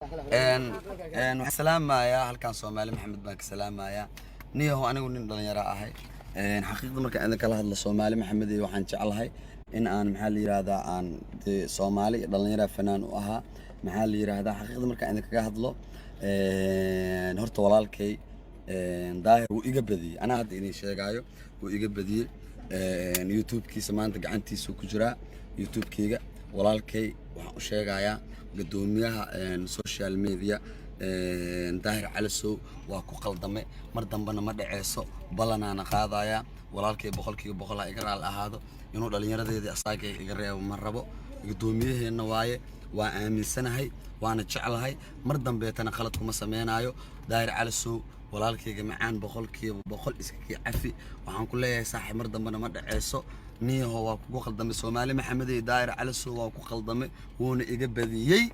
Waxaan salaamayaa halkan Soomaali Maxamed baan ka salaamayaa. Niyahow, anigu nin dhalinyaro ahay. Xaqiiqda markaan idin kala hadlo, Soomaali Maxamed iyo waxaan jeclahay in aan, maxaa la yiraahdaa, aan dee Soomaali iyo dhalinyara fanaan u ahaa. Maxaa la yiraahdaa, xaqiiqda markaan idinkaga hadlo, horta walaalkay Daahir wuu iga badiyey. Anaa hadda idin sheegaayo, wuu iga badiyey. YouTube-kiisa maanta gacantiisuu ku jiraa YouTube-keyga. Walaalkay waxaan u sheegayaa, guddoomiyaha social media Daahir Calasow, waa ku qaldame, mar dambena ma dhaceyso, ballanaana qaadaya. Walaalkay 100% ha iga raali ahaado. Inuu dhallinyaradeedii asaagay iga reebo ma rabo. Guddoomiyaheenna waaye, waa aaminsanahay, waana jeclahay. Mar dambeetana qalad kuma sameynaayo. Daahir Calasow, walaalkayga macaan, 100% iska kii cafi. Waxaan ku leeyahay, saaxiib, mar dambena ma dhaceyso. Niyaho, waa kugu qaldamay. Soomaali Maxamedey, Daahir Calasow waa ku qaldamay, wuuna iga badiyey.